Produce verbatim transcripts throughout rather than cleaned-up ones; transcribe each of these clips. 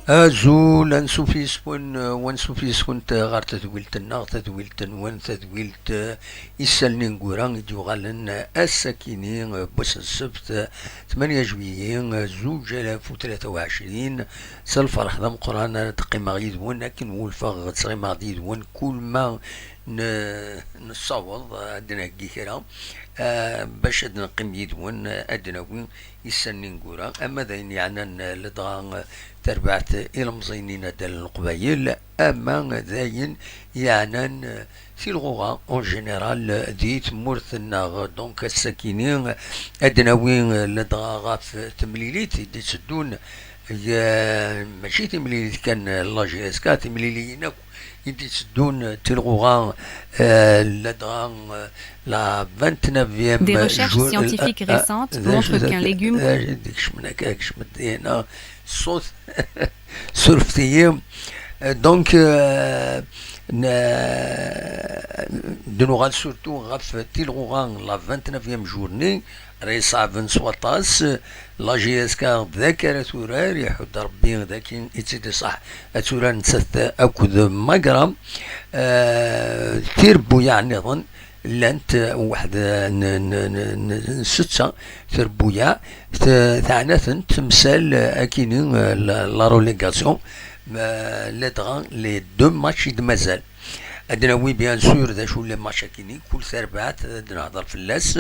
Azul, ansuf yes-wen, ansuf yes-went ɣer tedwilt-nneɣ, tadwilt-nwen, tadwilt, eh, isallen ineggura i d-yuɣalen ass-akini, eh, n wass n ssebt, eh, tmanya juillet, eh, zuǧ alaf u tlata u ɛecrin. S lferḥ d ameqqran ara d-qqimeɣ yid-wen, akken wulfeɣ ttɣimeɣ-d yid-wen kul ma n-, nessaweḍ ad d-nheggi kra, eh, bac ad neqqim yid-wen, eh, ad d-nawi isallen ineggura, ama d ayen yeɛnan, eh, ladɣa, eh, tarbaɛt ilemẓiyen n yinaddalen n Leqbayel, ama d ayen yeɛnan, eh, tilɣuɣa en général, eh, di tmurt-nneɣ. Donc, ass-akini, eh, ad d-nawi, eh, ladɣa ɣef temlilit i d-itteddun, eh, mačči timlilit kan, eh, n la J S K, timliliyin akk i d-itteddun, eh, tilɣuɣa, eh, ladɣa, eh, la vingt-neuvième Des recherches jour-, eh, scientifiques eh, récentes eh, montrent eh, qu'un légume eh, eh, kecmen akka, kecmen-d hina, ṣṣut, surfet-iyi. Eh, donc, eh, n-, d-nuɣal surtout ɣef tilɣuɣa, la vingt-neuvième journée, ara iṣeɛben s waṭas. La J S K d akka ara turar, iḥudd Rebbi d akken i tt-id-iṣaḥ ad turar nettat akked Magra. Eh, tirebbuyaɛ nniḍen llant, eh, waḥed, eh, n, n, n, n, n setta tirebbuyaɛ, t-, teɛna-tent temsal, eh, akini, eh, la, la relégation, ma, ladɣa les deux matchs i d-mazal. Ad d-nawi, bien sûr, d acu les matchs akini, kul tarbaɛt ad d-nehder fell-as,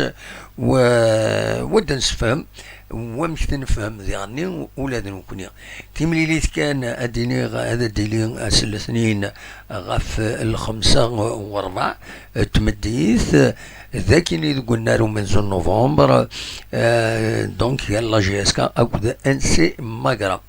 wa, wa d-nsefhem, wamek t-nefhem diɣenni ula d nekkni. Timlilit kan ad d-iniɣ, ad d-tili ass n letnin ɣef lxemsa u rebɛa n tmeddit, d akini deg unnar umenzu n novembre, euh, donc, gar la J S K akked N C Magra.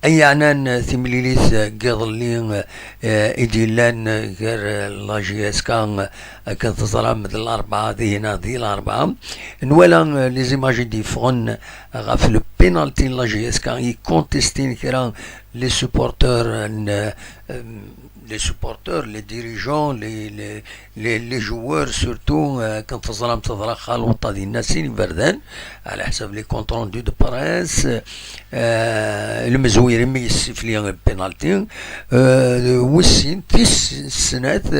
Ay yeɛnan timlilit n yiḍelli, eh, i d-yellan gar, eh, la J S K, eh, akken teẓram d Larebɛa, dihina di Larebɛa. Nwala, eh, les images i d-yeffɣen ɣef le penalty n la J S K i contestin kra les supporters n, eh, les supporters, les dirigeants, les, les, les, les joueurs surtout, euh, akken teẓram teḍra xaluṭa dinna sin iberdan, ɛla ḥsab les comptes rendus de presse, euh, lemzwir imi yessifli penalty, euh, wis sin, tis snat,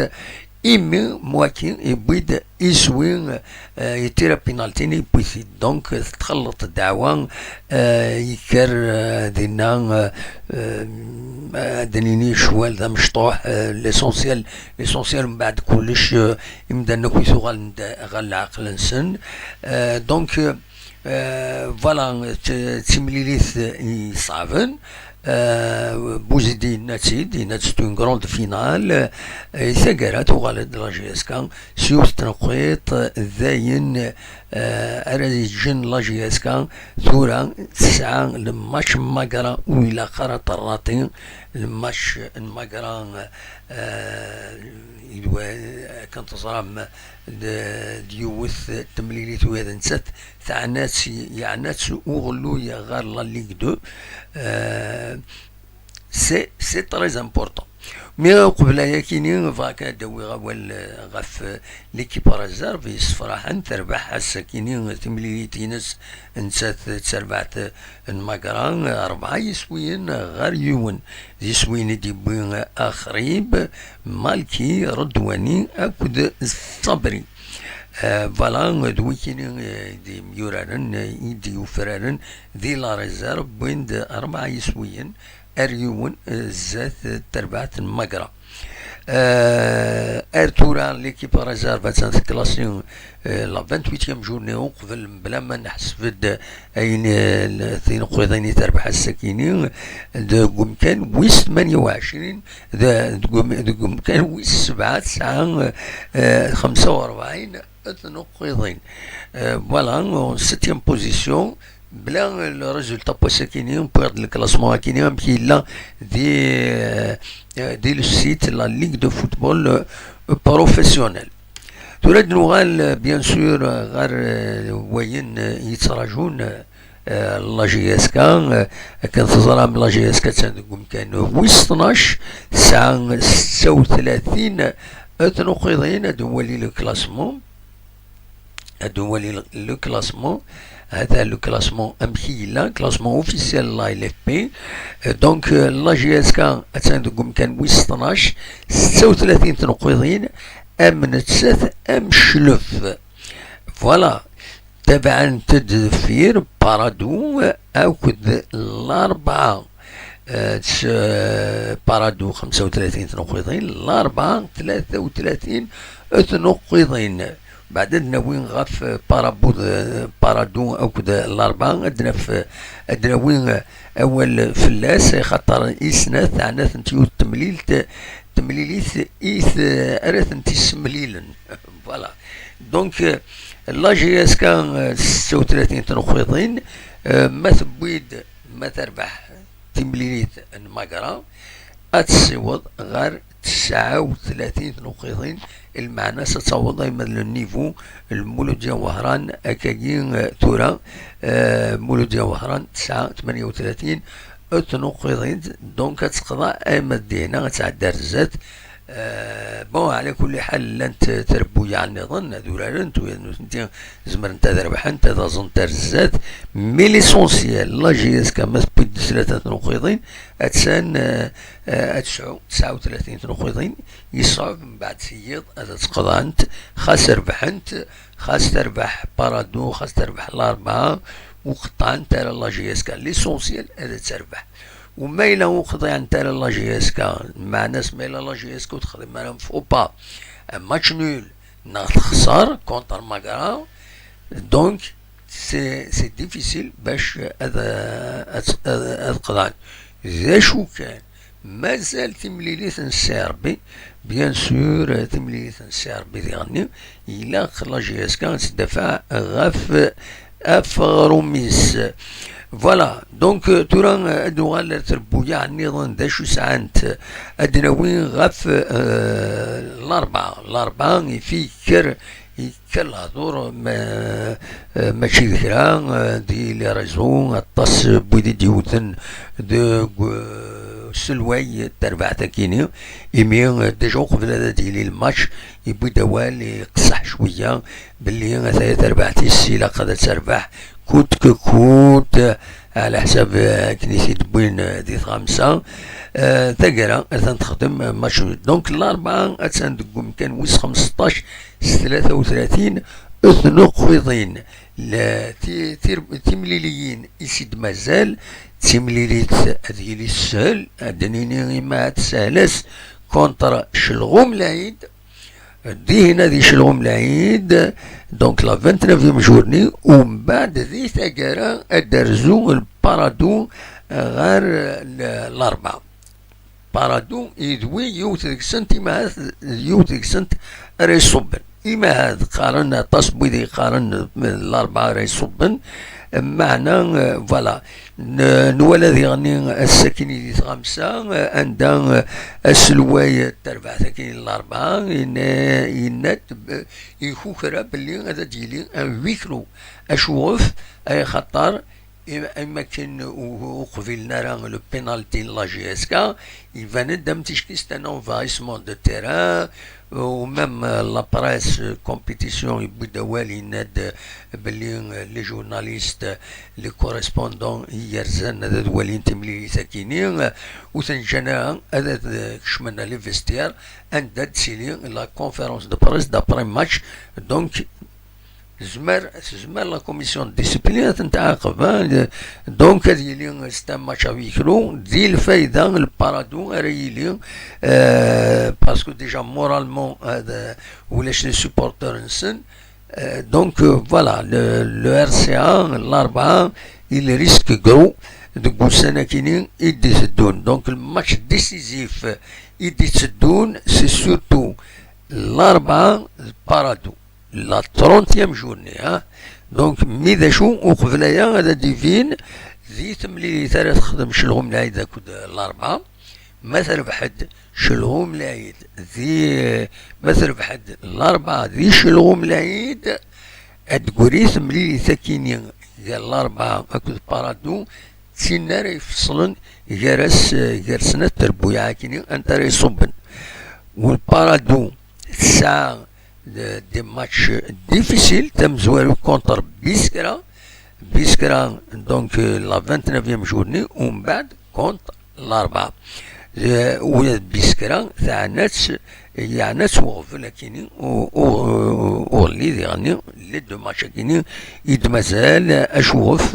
imi Mwaki yewwi-d iswi, euh, yettira penalty-nni yewwi-t-id. Donc, txelleḍ ddeɛwa, euh, yekker, euh, dinna, euh, euh, ad d-nini ccwal d amecṭuḥ, euh, l'essentiel, l'essentiel mbeɛd kullec, euh, imdanen akk i tuɣalen d, ɣer leɛqel-nsen. Euh, donc, euh, voilà, d, d timlilit iṣeɛben. Euh, Buzidi yenna-tt-id, yenna-tt c'est une grande finale. Euh, i taggara tuɣal-d la J S K s yiwet n tneqqiṭ, d ayen, euh, ara yeǧǧen la J S K tura tesɛa le match n Magra ur ilaq ara terraṭi, le match n Magra, euh, akken teẓram d, d yiwet n temlilit ula d nettat teɛna-tt, yeɛna-tt uɣelluy ɣer la Ligue deux. Euh, c'est, c'est très important. Mais uqbel ayakini, bɣiɣ kan ad d-awiɣ awal, euh, ɣef, euh, l'équipe réserve yessefraḥen, terbeḥ ass-akini timlilit-ines nettat d tarbaɛt n Magra, rebɛa yiswiyen ɣer yiwen. D iswiyen i d-yewwi Axrib, Malki, Redwani akked Sabri. Euh, voilà, d wikini, euh, i d-yemyuraren, euh, i d-yufraren di la réserve, wwin-d rebɛa yiswiyen ar yiwen, euh, zdat, euh, terbaɛt n Magra. Euh, ar tura, l'équipe réserve attan teklasi, euh, la vingt-huitième journée, uqbel, mebla ma neḥseb-d ayen, euh, tineqqiḍin i terbeḥ ass-akini, deg umkan wis tmanya u ɛecrin, d-, deg um-, deg umkan wis sebɛa, tesɛa, euh, xemsa u rebɛin tneqqiḍin. Euh, voilà, en septième position, bla le résultat n wass-akini, wwiɣ-d le classement akini, amek yella di, euh, di le site la Ligue de football, euh, professionnel. Tura ad nuɣal, euh, bien sûr, euh, ɣer, euh, wayen, euh, yettrajun, euh, la J S K, euh, akken teẓram la J S K attan deg umkan wis tnac, tesɛa setta u tlatin tnuqiḍin, ad nwali le classement. Ad nwali le, le classement. Hada le classement amek i yella, classement officiel n la L F P. Euh, donc, euh, la J S K attan deg umkan wis tnac, setta u tlatin tneqqiḍin, am nettat am cclef. Voilà. Tabɛent-d deffir Paradou akked Larebɛa. Euh, s-, euh, Paradou xemsa u tlatin tneqqiḍin, Larebɛa tlata u tlatin tneqqiḍin. Beɛd ad nawi ɣef, euh, Parabou-, euh, Paradou akked Larebɛa, ad naf, euh, ad nawi, euh, awal fell-as, axaṭer i snat, ɛna-tent yiwet temlilt, temlilit i t-, ara tent-issemlilen. Voilà. Donc, euh, la J S K, euh, setta u tlatin tneqqiḍin, euh, ma tewwi-d, ma terbeḥ timlilit n Magra, ad tessiweḍ ɣer tesɛa u tlatin tneqqiḍin, lmeɛna-s ad taweḍ ayma d le niveau n Muludya Wehran, akkagi, euh, tura, euh, Muludya Wehran tesɛa tmanya u tlatin tneqqiḍin, donc ad teqḍeɛ ayma d dihna, ad tɛeddi ar zdat. Euh, bon, ɛla kulli ḥal, llant trebbuyaɛ nniḍen ad urarent, u nutenti zemrent ad rebḥent, ad aẓent ar zdat. Mais l'essentiel, la J S K ma tewwi-d tlata tneqqiḍin, attan, euh, euh, ad tesɛu tesɛa u tlatin tneqqiḍin, yeṣɛeb mbeɛd tiyiḍ ad tt-qeḍɛent, xas rebḥent, xas terbeḥ Paradou, xas terbeḥ Larebɛa, ur qeṭṭɛent ara la J S K. L'essentiel ad terbeḥ. U ma yella ur qḍiɛent ara la J S K, meɛna-s ma yella la J S K ur texdim ara faux pas, un match nul, neɣ texṣer contre Magra, donc c'est, c'est difficile bac ad, ad, ad, ad qḍɛent. D acu kan, mazal timlilit n Ssi Ṛebbi, bien sûr, timlilit n Ssi Ṛebbi diɣenni, ilaq la J S K ad tdafaɛ ɣef aɣrum-is. Voilà, donc, euh, tura, euh, ad nuɣal ar trebbuyaɛ nniḍen d acu sɛant. Ad nawi ɣef, euh, Larebɛa. Larebɛa, ifi yekker, yekker lehdur, ma, euh, mačči d kra, euh, di les réseaux, aṭas n wid i d-yewten deg, euh, uselway n terbaɛt-akini. Imi, euh, déjà uqbel ad d-yili lmatch, yewwi-d awal, iqseḥ cwiya, belli ataya terbaɛt-is ilaq ad terbeḥ coûte que coûte, ɛla ḥsab, eh, akken i t-id-wwin, eh, di tɣamsa. Eh, taggara, atan texdem, eh, match nul. Donc, Larebɛa attan deg umkan wis xmesṭac s tlata u tlatin tnuqqiḍin. La, ti-, tir-, timliliyin i s-id-mazal, d timlilit ad yili teshel, ad d-nini ima ad teshel-as contre Chelɣum Lɛid, Dihna di Chelɣum Lɛid, donc la vingt-neuvième journée, u mbeɛd di taggara ad d-terzu Paradou ɣer l-, Larebɛa. Paradou yedwi yiwet deg-sent, imahat yiwet deg-sent ara iṣubben. Imahat qqaren, aṭas n wid yeqqaren Larebɛa ara iṣubben, meɛna, euh, voilà. N-, nwala diɣenni ass-akini di tɣamsa, anda, eh, aselway n terbaɛt-akini n Larebɛa yenna-, yenna-d, eh, ikukra belli ad d-yili un huis clos. Acuɣef? Ay xaṭer, i-, am akken u-, ur qbilen ara le penalty n la J S K, iban-d am ticki c'est un envahissement de terrain, ou même, euh, la presse, euh, compétition, yewwi-d awal, yenna-d, euh, belli, euh, les journalistes, euh, les correspondants i yerzan ad, ad walin timlilit-akini, euh, ur ten-ǧǧan ara ad, ad, euh, kecmen les vestiaires, anda d-tili la conférence de presse d'après match. Donc, tezmer, tezmer la commission de discipline ad ten-tɛaqeb, hein, le-, donc ad yili c'est un match à huis clos, di lfayda n Paradou ara yili, euh, parce que déjà moralement, euh, ulac les supporters-nsen. Euh, donc, euh, voilà, le, le R C A, Larebɛa, il risque gros deg ussan-akini i d-iteddun. Donc, le match décisif i d-iteddun, c'est surtout Larebɛa d Paradou. La trentième journée, hein. Donc, mi d acu, uqbel aya ad d-ibin di temlilit ara texdem Chelɣum Lɛid akked Larebɛa. Ma terbeḥ-d Chelɣum Lɛid di, ma terbeḥ-d Larebɛa di Chelɣum Lɛid, ad d-tegri temlilit-akini gar Larebɛa akked Paradou, d tin ara ifeṣlen gar-as, gar snat terbuyaɛ-akini, anta ara iṣubben. U Paradou tesɛa de-, des matchs difficiles, tamezwarut contre Biskra, Biskra, donc, euh, la vingt-neuvième journée, umbeɛd contre Larbɛa. Euh, ula d Biskra, teɛna-tt, yeɛna-tt uɣbel akini, u-, u-, uɣelli diɣenni, les deux matchs akini, i d-mazal, acuɣef,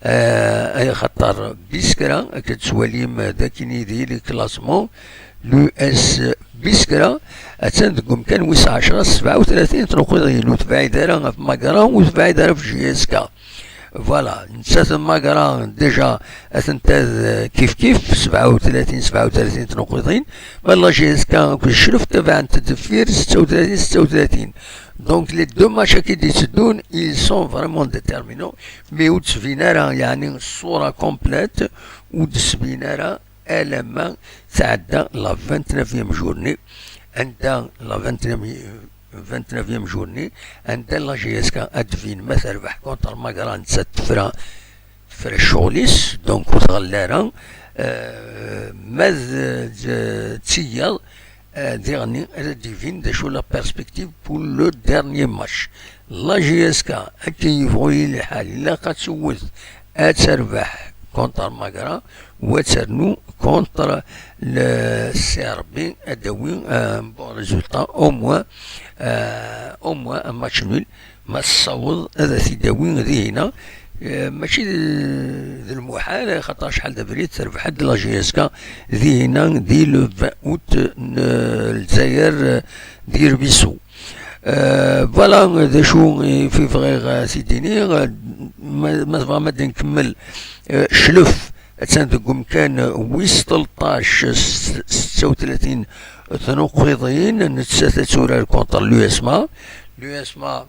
euh, ay xaṭer Biskra, akka tettwalim d akini di les classements, l'U S Biskra, attan deg umkan wis ɛecṛa, sebɛa u tlatin tnuqiḍin, ur tebɛid ara ɣef Magra, ur tebɛid ara ɣef J S K. Voilà, nettat d Magra, déjà, atenta d kif kif, sebɛa u tlatin, sebɛa u tlatin tnuqiḍin, ma d la J S K akked Cclef, tabaɛent deffir, setta u tlatin, setta u tlatin. Donc, les deux matchs-agi d-itteddun, ils sont vraiment déterminants, mais ur d-tebin ara, yeɛni, ṣṣura complète, ur d-tebin ara, alamma tɛedda la vingt-neuvième journée, anda la vingt-neuvième, vingt-neuvième journée, anda la J S K ad d-tbin ma terbeḥ contre Magra, nettat tefra, tefra ccɣel-is, donc ur tɣelli ara, euh, ma d, d, d tiyaḍ, euh, diɣenni ara d-ibin d acu la perspective pour le dernier match. La J S K, akken yebɣu yili lḥal, ilaq ad tewwet, ad terbeḥ contre Magra, u ad ternu contre le C R B, ad d-tawi, euh, un bon résultat, au moins, euh, au moins un match nul, ma tessaweḍ ad t-id-tawi dihina, euh, mačči d, d lmuḥal, xaṭer acḥal d abrid terbeḥ-d la J S K dihina, di le vingt août n, euh, Lezzayer, euh, di Rbiso. Euh, voilà, d acu i fi bɣiɣ, euh, ad t-id-iniɣ. Euh, ma, ma tebɣam ad nkemmel, euh, Cclef, attan deg umkan wis tleṭṭac, s-, setta u tlatin tnuqiḍin, nettat ad turar contre l'U S M A. L'U S M A,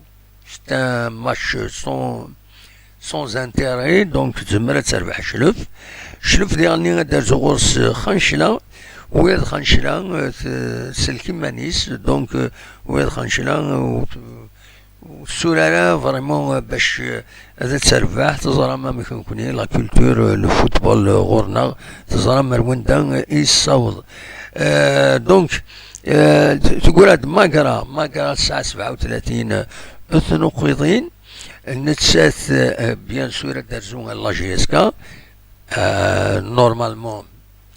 c'est un match sans, sans intérêt, donc tezmer ad terbeḥ Cclef. Cclef diɣenni ad d-terzu ɣur-s Xancla, ula d Xancla, euh, t-, tsellek iman-is, donc, euh, ula d Xancla, euh, ur t-, ur tessurar ara vraiment, euh, bac, euh, ad terbeḥ. Teẓram amek nekkni, la culture, euh, le football, euh, ɣur-neɣ, teẓram ar wanda, euh, i yessaweḍ. Euh, donc, euh, t-, teggra-d Magra, Magra tesɛa sebɛa u tlatin, euh, tnuqiḍin, nettat, euh, bien sûr, ad d-terzu la J S K, euh, normalement,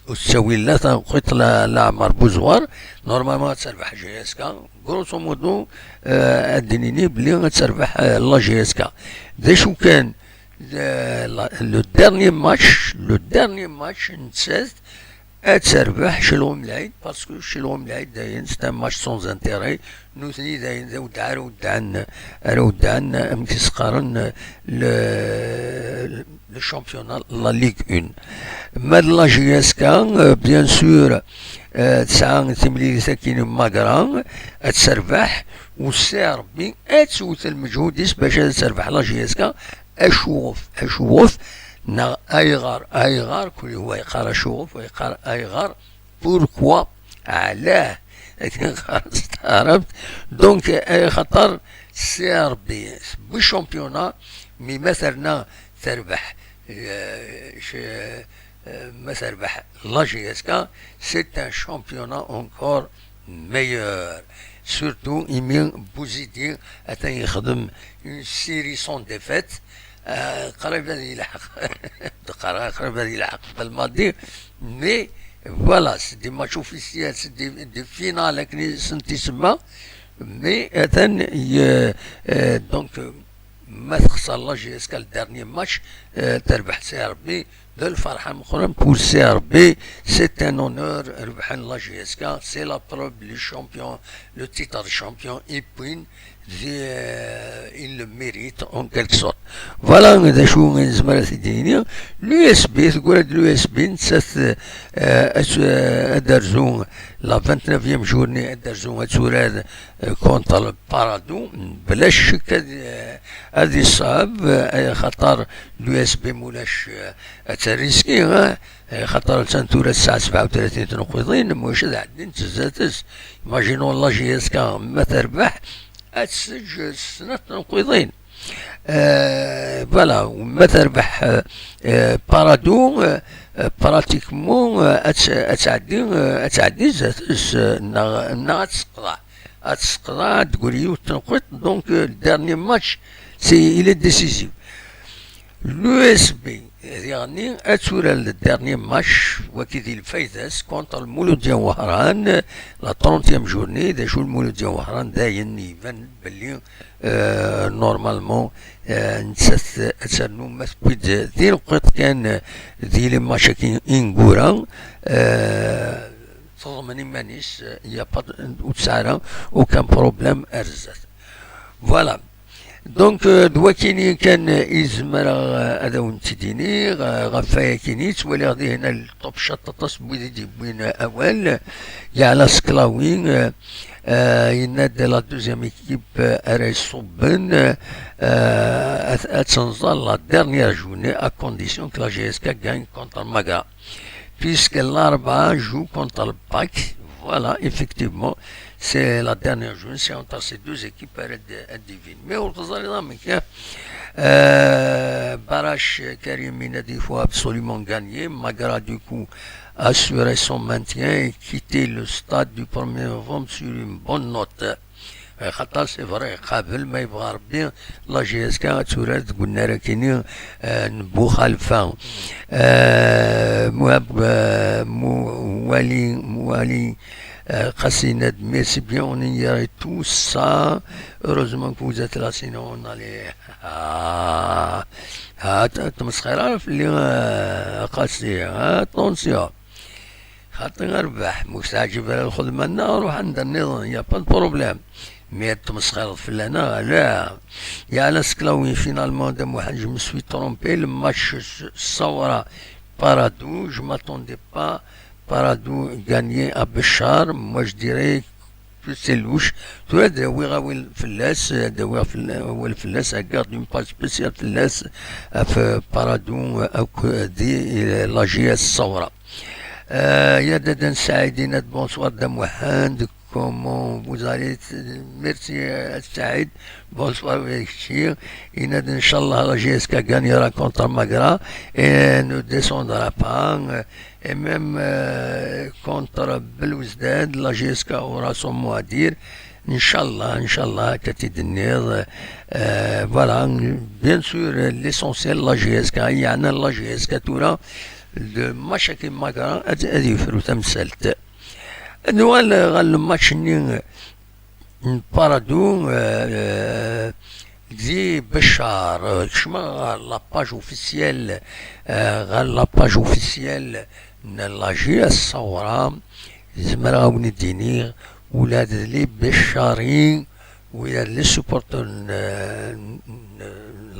ur tettawi la tanqiḍt la, la Ɛmer Buzwar, normalement ad terbeḥ J S K, grosso modo, euh, ad d-nini belli ad terbeḥ, euh, la J S K. D acu kan, euh, la, le dernier match, le dernier match, nettat ad terbeḥ Celɣum Lɛid, parce que Celɣum Lɛid, dayen, c'est un match sans intérêt. Nutni, dayen, d awedɛa ara weddɛen, ara weddɛen, amek i s-qqaren, le, le championnat, la Ligue un. Ma d la J S K, euh, bien sûr, euh, tesɛa timlilit akkin n Magra, ad terbeḥ, u C R B ad tewwet lmeǧhud-is bac ad terbeḥ la J S K, acuɣef, acuɣef, neɣ ayɣer, ayɣer, kul wa yeqqar acuɣef, wa yeqqar ayɣer, pourquoi, ɛlah, akken qqaren s taɛrabt. Donc, axaṭer C R B tewwi championnat, mi ma terna terbeḥ, euh, ch-, euh, ma terbeḥ la J S K, c'est un championnat encore meilleur. Surtout imi Bouzidi atan yexdem une série sans défaite, euh, qrib ad yelḥeq, qrib ad yelḥeq Belmadi, mais voilà, c'est des matchs officiels, c'est des, des finales akken i sent-isemma, mais atan y-, euh, donc, euh, ma texṣer la J S K le dernier match, euh, terbeḥ C R B, d lferḥ ameqqran pour C R B, c'est un honneur, rebḥen la J S K, c'est la preuve, le champion, le titre de champion, et puis, euh, il le mérite en quelque sorte. Voilà d acu i nezmer ad t-id-nini. L'U S B, teggra-d l'U S B, nettat, euh, ad, euh, ad d-terzu la vingt-neuvième journée, ad d-terzu, ad turar, euh, contre le Paradou, bla ccek ad, euh, ad iṣab, euh, axaṭer l'U S B mulac, euh, ad terriski, hein? Axaṭer attan tura tesɛa sebɛa u tlatin tnuqiḍin, mulac ad ɛeddint zdat-s. Imaginons la J S K ma terbeḥ, ad tseǧǧ s snat tnuqiḍin. Euh, voilà, ma terbeḥ, euh, euh, Paradou, euh, euh, pratiquement, euh, ad t-, ad tɛeddi, euh, ad tɛeddi zdat-s, euh, neɣ, neɣ ad tesqeḍɛeɣ. Ad tesqeḍɛeɣ deg yiwet n tneqqiḍt, donc, euh, le dernier match, c'est, il est décisif. L'U S B, diɣenni ad turar le dernier match, wagi di lfayda-s, contre Lmuludya n Wehran, la trentième journée. D acu Lmuludya n Wehran? Dayen iban belli, euh, normalement, euh, nettat ad ternu, ma tewwi-d di lweqt kan, euh, di les matchs-agi ineggura, euh, teḍmen iman-is, euh, y a pas de, ur tesɛi ara aucun problème ar zdat. Voilà. Donc, euh, d wakini kan i zemreɣ, euh, ad awen-tt-id-iniɣ, euh, ɣef wayakini. Ttwaliɣ dihin lṭubcat aṭas n wid i d-yewwin, euh, awal. Yeɛla Seklawi, euh, euh, yenna-d la deuxième équipe, euh, ara iṣubben, euh, ad, ad tenẓer la dernière journée à condition que la J S K gagne contre Magra. Puisque l'Arba joue contre le Pac, voilà, effectivement, c'est la dernière journée, c'est entre ces deux équipes à, à divine. Mais au Ghazali, euh, Barache Karim, il a dit, il faut absolument gagner. Magra, du coup, assurer son maintien et quitter le stade du premier novembre sur une bonne note. Xaṭer, c'est vrai, qabel ma yebɣa Rebbi, la J S K ad turar deg unnar akini, euh, n Buxalfa. Euh, Muhab, euh, Mu-, Wali, Muwali, euh, Qasinad, merci bien, on irait tout ça. Heureusement que vous êtes là, sinon on allait, ah, ah, t-, tmesxir ara fell-i, euh, Qasi, ah, attention. Xaṭi rbeḥ, ma ur k-teɛǧib ara lxedma-nneɣ, ruḥ anda nniḍen, y a pas de problème. Mais ad tmesxireḍ fell-aneɣ, ala. Yeɛla Seklawi, finalement, Dda Muḥend, je me suis trompé, le match s-, Sawra Paradou, je m'attendais pas Paradou gagner à Béchar, moi je dirais que c'est louche. Tura ad awiɣ awal fell-as, ad awiɣ fell-, awal fell-as, ad garde une page spéciale fell-as, ɣef Paradou, euh, akk di, euh, la J S Sawra. Euh, Yadadan Saïd, yenna-d bonsoir Dda Muḥend, comment vous allez? Merci, euh, Saïd, bonsoir, merci. Yenna-d, Inch'Allah, la J S K gagnera contre Magra et ne descendra pas, euh, et même, euh, contre Belouizdad, la J S K aura son mot à dire. Inch'Allah, Inch'Allah, akka i d-tenniḍ. Euh, voilà, bien sûr, l'essentiel, la J S K, yeɛna la J S K tura, le match-agi n Magra, ad, ad yefru tamsalt. Ad nuɣal ɣer le match-nni n Paradou, euh, di Beccar, euh, kecmeɣ ɣer la page officielle, euh, ɣer la page officielle n la J S Sawra, zemreɣ a wen-d-iniɣ, ula d les Beccarin, ula d les supporters n, n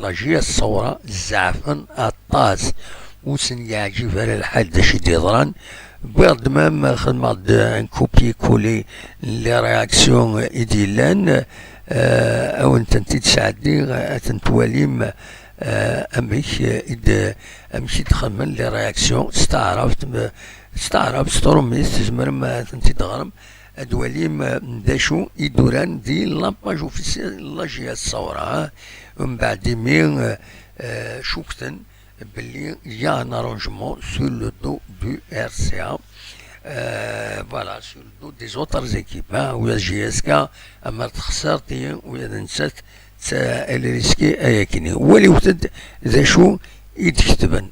la J S Sawra, zeɛfen aṭas, ur sen-yeɛǧib ara lḥal d acu i d-yeḍran. Wwiɣ-d même, xedmeɣ-d un copier-coller n les réactions i d-yellan, euh, a wen-tent-id-sɛeddiɣ, ad tent-twalim, euh, amek, euh, i d-, amek i d-xedmen les réactions s taɛrabt, m-, s taɛrabt, s trumit, tzemrem ad tent-id-teɣrem, ad twalim, euh, d acu i d-uran di la page officielle n la J S Sawra, hein. Mbeɛd imi, euh, euh, cukten belli y a un arrangement sur le dos du R C A. Euh, voilà, sur le dos des autres équipes, hein, u J S K, amer texsert, u d nettat, elle est risquée, ayakini. Waliwet-d d acu i d-ketben.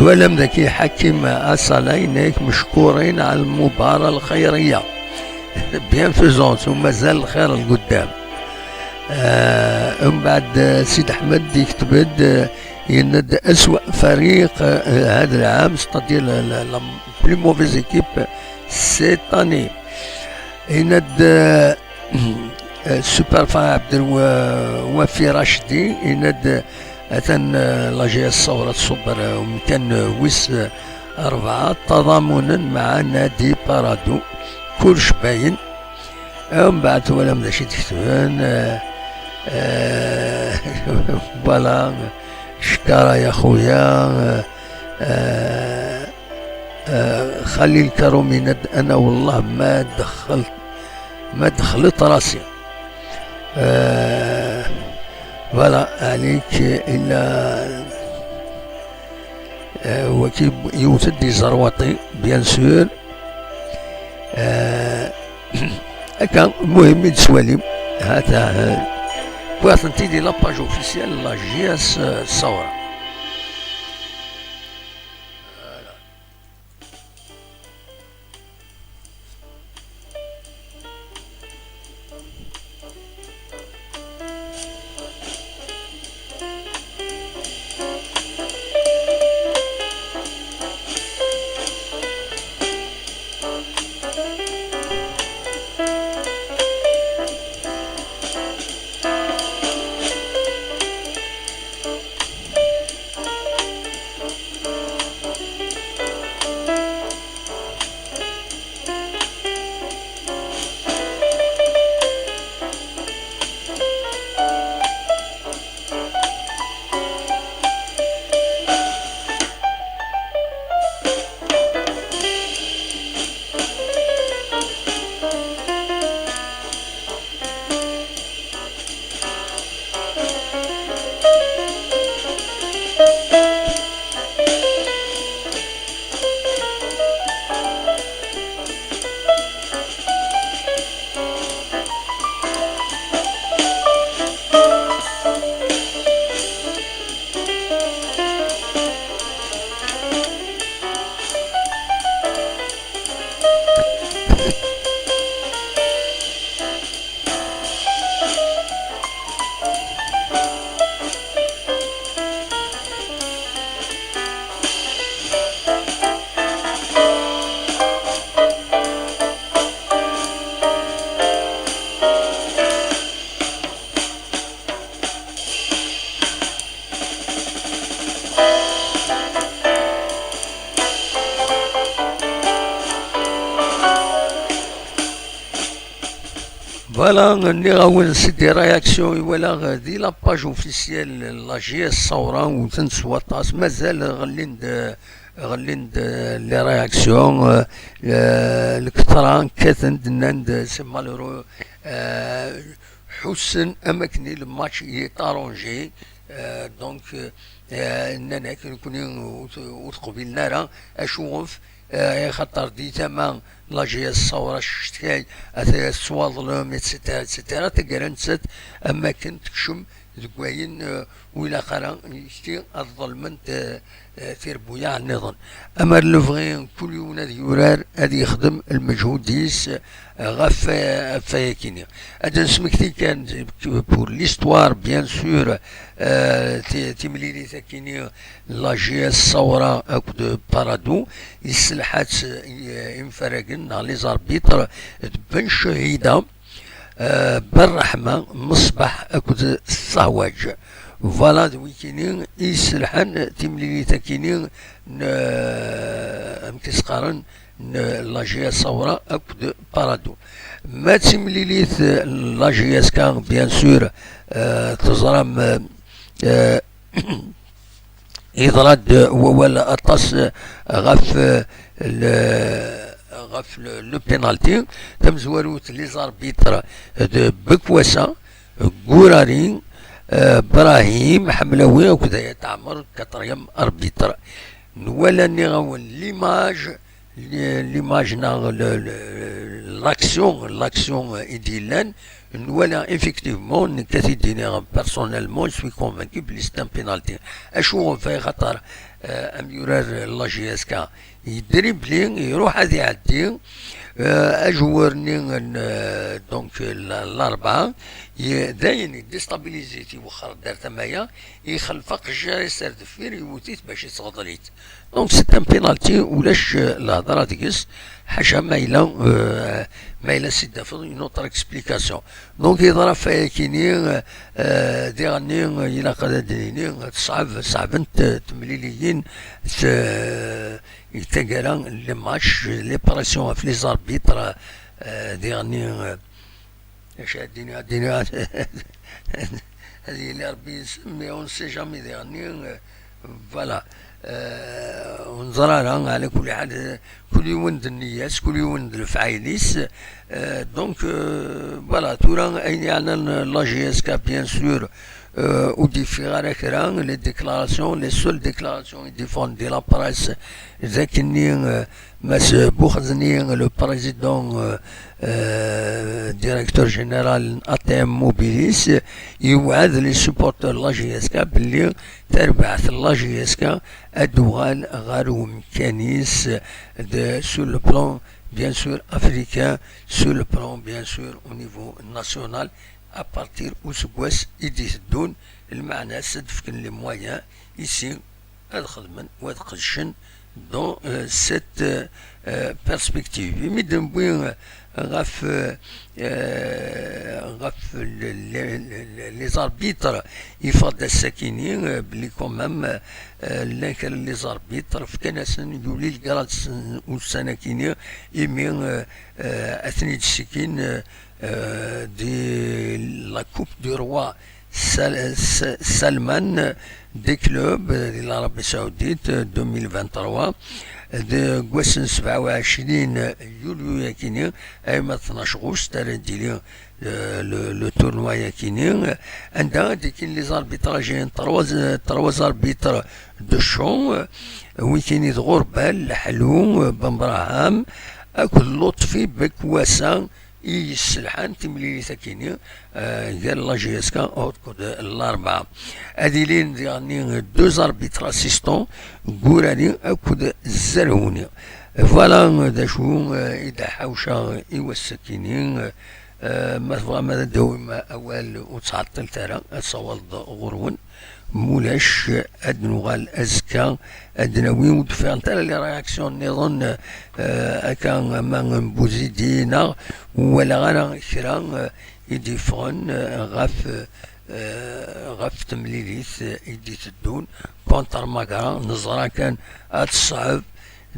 Twalam daki Ḥakim Asala, yenna-yak meckurin ɛal lmubara lxayriya. Bienfaisance, u mazal lxir lguddam. Euh, mbeɛd, euh, Sid Ḥmed yekteb-d, euh, yenna-d aswa fariq, euh, هذا العام, c'est-à-dire la, la, la plus mauvaise équipe cette année. Yenna-d, euh, euh, Super Fan Abdel Wa-, Wafi Rachdi, yenna-d, euh, atan, euh, la J S Sawra tṣubber, euh, umkan, euh, wis, euh, rebɛa, ṭṭaḍamunen مع نادي Paradou, kulec bayen. Mbeɛd twalam d acu i d-ketben, euh, آه، voilà. شكرا يا خويا. آه، آه، خليل كاروميناد، انا والله ما دخلت، ما دخلت راسي. آه، voilà عليك. الا آه، وكي يوتد يزرواطي، bien sûr. آه، هكا المهم يتسوالي. هذا كويس، انت دي la page officielle la J S الثورة. Voilà, nniɣ-awen c'est des réactions i walaɣ di la page officielle la J S Sawra, wten s waṭas, mazal ɣellin-d, ɣellin-d les réactions, euh, euh, lketṛa kkaten-d, nnan-d c'est malheureux, euh, ḥussen am akken le match est arrangé, euh, donc, euh, nnan-ak nekni ur t-, ur t-qbilen ara, acuɣef? Eh, axaṭer di tama n la J S Sawra, ccetkay, ata tettwaḍlem, et cetera, et cetera. Taggara nettat, am akken tekcem deg wayen, eh, ur ilaq ara yekti ad ḍelment, eh, eh, tirbuyaɛ nniḍen. Amer lebɣi, kul yiwen ad yurar, ad yexdem lmeǧhud-is, eh, ɣef, eh, ɣef wayakini. Ad d-nesmekti kan, pour l'histoire, bien sûr, eh, ti-, timlilit akini, la J S Sawra akked Parado, yesselḥa-tt, eh, imfarragen neɣ les arbitres d Ben Chehida, eh, Ben Rahma, Meṣbaḥ akked Sahwaǧ. Voilà d wikini i yesselḥan timlilit akini n, eh, amek i s-qqaren, n la J S Sawra akked Parado. Ma d timlilit n la J S K, bien sûr, eh, teẓram, eh, eh, yeḍra-d wawal aṭas ɣef, eh, le, ɣef le, le penalty. Tamezwarut, les arbitres d Bekwasa, Gurari, eh, Brahim Ḥemlawi akked Ayat Ɛmer, quatrième arbitre. Nwala, nniɣ-awen, l'image, l'image neɣ le, le, l'action, l'action i d-yellan, nwala effectivement, nekk ad t-id-iniɣ personnellement, je suis convaincu belli c'est un penalty. Acu ɣef? Axaṭer, eh, amyurar n la J S K, yedribli, iruḥ ad iɛeddi, eh, ajewwar-nni n, eh, donc, la, l'Arba, ye-, dayen, idéstabilizi-t, iwexxer-d ar tama-ya, ixellef aqejjar-is ar deffir, iwet-it bac ittɣeḍl-it. Donc, c'est un penalty, ulac, eh, lhedra deg-s, ḥaca ma yella, eh, ma yella si d-tafeḍ une autre explication. Donc, yeḍra ɣef wayakini, eh, eh, diɣenni, eh, ilaq ad d-nini, eh, teṣɛeb, ṣeɛbent, eh, temliliyin, s-, eh, i taggara, les matchs, les pressions ɣef les arbitres, eh, diɣenni, eh, Acu ad d-iniɣ, ad d-iniɣ, ad yili Ṛebbi yis-m, mais on sait jamais daɣenni, euh, voilà. Euh, ur neẓri ara, ɛla kulli ḥal, euh, kul yiwen d nneyya-s, kul yiwen d lefɛayel-is. Euh, donc, euh, voilà, tura ayen yeɛnan la J S K, bien sûr, euh, ur d-yeffiɣ ara kra, les déclarations, les seules déclarations i d-yeffɣen di la presse, d akkenni, euh, Mass Buxezni, le président, euh, euh, directeur général A T M Mobilis, yewɛed les supporters n la J S K belli tarbaɛt n la J S K ad d-tuɣal ɣer umkan-is de, sur le plan, bien sûr, africain, sur le plan, bien sûr, au niveau national, à partir useggas i d-iteddun, lmeɛna-s ad d-fken les moyens ici ad xedmen u ad qedcen dans, euh, cette, euh, euh, perspective. Imi d-newwi, euh, ɣef, euh, euh, ɣef le, le, le, les arbitres, yeffeɣ-d ass-akini, euh, belli quand même, euh, llan kra n les arbitres fkan-asen, yuli lgrad-nsen ussan-akini, imi, euh, euh, ad ten-id-ssekin, euh, euh, di la Coupe du Roi Sal-, Sa-, Salman des clubs, euh, di l'Arabie Saoudite, euh, deux mille vingt-trois, deg wass n sebɛa u ɛecrin yulyu-yakini, ayma d tnac ɣust ara d-yili, euh, le, le tournoi-yakini, anda ad d-ikkin les arbitrages n trois, euh, trois arbitres de champ, euh, wikini d Ɣurbal, Leḥlu, euh, Bembraham, akked Lutfi Bekwasa, i yesselḥan timlilit-akini, eh, gar la J S K akked Larebɛa. Ad ilin diɣenni deux arbitres assistants, Gurani akked Zerhuni. Voilà d acu, eh, i d-ḥawceɣ i wass-akini. Eh, ma tebɣam ad d-tawim awal, ur ttɛeṭṭilet ara, ad tsawaleḍ ɣur-wen. Mulac, ad nuɣal azekka, ad nawi, ur d-ffiɣent ara les réactions nniḍen, eh, akka ama n Buzidi neɣ ur walaɣ ara kra, eh, i d-yeffɣen, eh, ɣef, eh, ɣef temlilit, eh, i d-iteddun contre Magra. Neẓra kan ad teṣɛeb,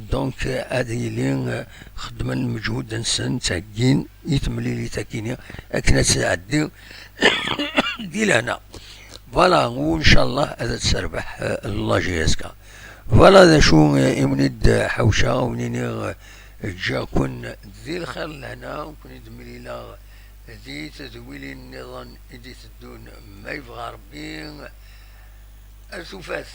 donc, eh, ad yili, eh, xeddmen lmeǧhud-nsen, ttheggin i temlilit-akini akken ad tɛeddi di lehna. Voilà, u ncallah ad terbeḥ, eh, la J S K. Voilà d acu, eh, i wen-id-ḥawceɣ, wen-iniɣ, eh, ǧǧiɣ-ken di lxir, lehna, u ken-id-mlileɣ di tedwilin nniḍen i d-iteddun, ma yebɣa Rebbi. Ar tufat.